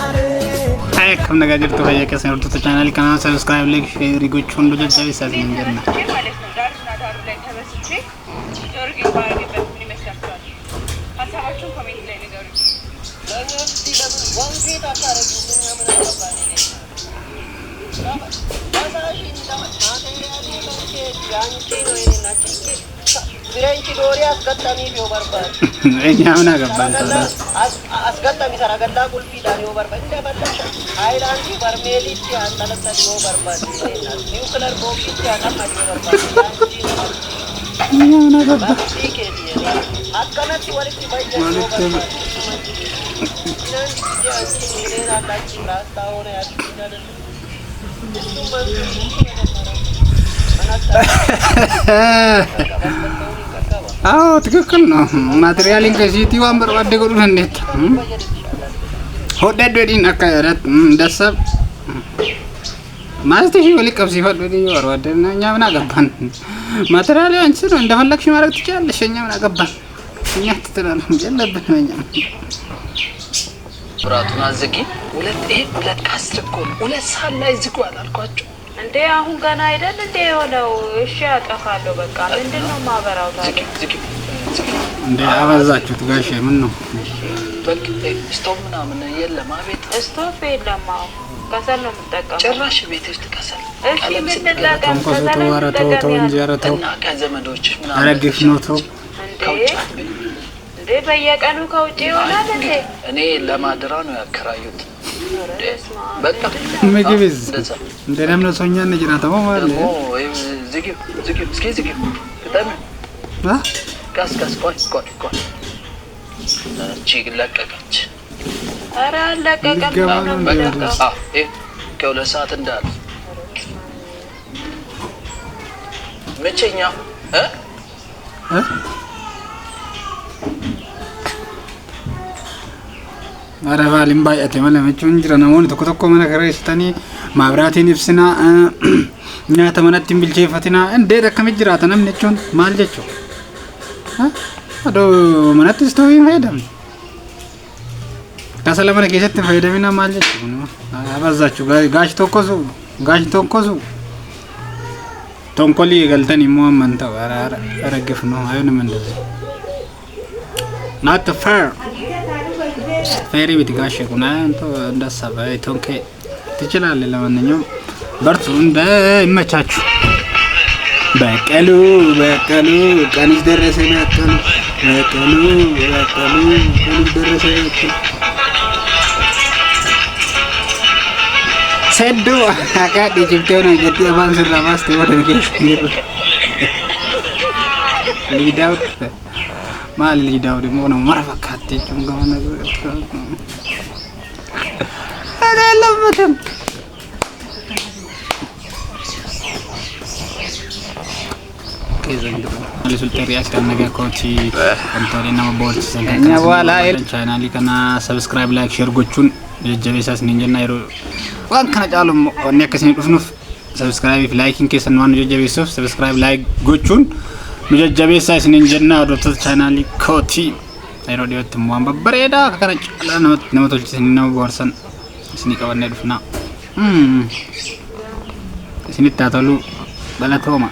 Akkam nagaa jirtu? Fayyaa keessan? Hordoftoota chaanaalii kanaa subscribe, like, share gochuun nu jajjabeessaa isin jenna. ማለት ነው። ዳርና ዳሩ ላይ ተበስቼ ጆሮ ጌጥ ባደርግበት ምን ይመስላችኋል? ሀሳባችሁን comment ላይ ንገሩኝ። ለእኛ ስትይ ለምን ወንጌት አታረጊውም? እኛ ምን አገባን? እኔ ፈሳሽ material ያንቺ ነው የኔ እናት። French door አስገጠሚ yoo barbaade እኛ ምን አገባን? ተብላ አስገጠሚ ሰረገላ ቁልፊidhaan yoo barbaade እንደፈለግሽ ሃይላንዲ በርሜሊtti አንጠለጠል yoo barbaade nuclear ቦምቢtti አቀመጥ yoo barbaade ያንቺ ነው። እኛ ምን አገባን? Murtii keeti akkanatti walitti fayyadu yoo barbaade አንድ ጊዜ አንቺ ሚሊዮን አላችሁ ራስታ ሆነ ያልኩኝ አይደለም። እሱም አንቺ አዎ፣ ትክክል ነው። Materialiin keessiitii waan barbaadde godhuu dandeetta. Hodhadhu jedhiin akka yaadaatti dassaab ማስቲሽ walitti qabsiifadhu jedhiin yoo barbaadde እኛ ምን አገባን? Material አንቺ ነው፣ እንደፈለግሽ ማድረግ ትችላለሽ። እኛ ምን አገባን? እኛ ትትላል የለብንም እኛ። ብራቱን አዝጊ። ሁለት ይሄ 1:50 እኮ ነው። 2 ሰዓት ላይ ዝጉ አላልኳቸው? እንዴ፣ አሁን ገና አይደል እንዴ የሆነው? እሺ አጠፋለሁ። በቃ ምንድን ነው ማበራው ዝጊ። ታዲያ? ዝጊ፣ ዝጊ። እንደ አበዛችሁት ጋሼ፣ ምን ነው? በቃ ስቶቭ ምናምን የለም። አቤት። ስቶቭ የለም። አዎ፣ ከሰል ነው የምጠቀመው። ጭራሽ ቤት ውስጥ ከሰል። እሺ ቀለም ምን ስትገባ ልጠቀም? ተንኮሱ ከሰል ተው፣ ኧረ ተው ተው እንጂ፣ ኧረ ተው። እና ከዘመዶችሽ ኧረ ምናምን ግፍ ነው፣ ተው። እንዴ። ከውጭ አትበይ። እንዴ፣ በየቀኑ ከውጭ ይሆናል እንዴ? እኔ ለማድራ ነው ያከራዩት። ኧረ በስመ አብ። በቃ ምግብስ እንደዛ እንደ namni osoo hin nyaanne jiraatamoo maali? ደግሞ ዝጊው፣ ዝጊው፣ እስኪ ዝጊው፣ ግጠሚ። ቀስ ቀስ፣ ቆይ ቆይ ቆይ፣ እቺ ለቀቀች። ኧረ አልለቀቀም። ሊገባ ነው እንዴ? በቃ ወደ ውስጥ? አዎ፣ ይሄ ከ2 ሰዓት እንዳለ መቼኛ እ እ? Ara baaliin baay'ate malee jechuun jira. Namoonni tokko tokko mana kireessitanii maabiraatiin ibsinaa, nyaata manatti hin bilcheeffatinaa, እንዴት akkamitti jiraata namni jechuun maal jechuudha? Adoo manatti istoovii hin fayyadamne. Kasala mana keessatti hin fayyadaminaa maal jechuudha? አበዛችሁ ጋሽ tokkosu ጋሽ tokkosu ተንኮል galtanii immoo amman ta'u ኧረ ግፍ ነው። አይሆንም እንደዚህ፣ not fair. Fair miti ጋሼ kun እንዳሳበ ቶንኬ ትችላለህ። ለማንኛውም በርቱ፣ እንደ ይመቻችሁ። በቀሉ በቀሉ ቀንሽ ደረሰ፣ በቀሉ በቀሉ በቀሉ ቀንሽ ደረሰ፣ በቀሉ ሴዶ akka dhiichiftee hona jettee afaan sirraa baaste booda keessa jiru. ልጅ ዳውድ maali? ልጅ ዳውድ immoo nama mara fakkaatti jechuun gama እኔ የለበትም። Keenya በኋላ chaanaalii kana subscribe, like, share gochuun jajjabeessaa isiniin jenna. Yeroo waan kana caalu wanni akka isinii dhufnuuf subscribe fi likeiin keessan waan nu jajjabeessuuf subscribe, like gochuun nu jajjabeessaa isiniin jenna. Hordoftoota chaanaalii kootii, yeroo dhiyootti immoo waan babbareedaa akka kana caalaa nama tolchisanii nama bohaarsan isinii qabannee dhufna. Isinitti haa tolu, galatooma.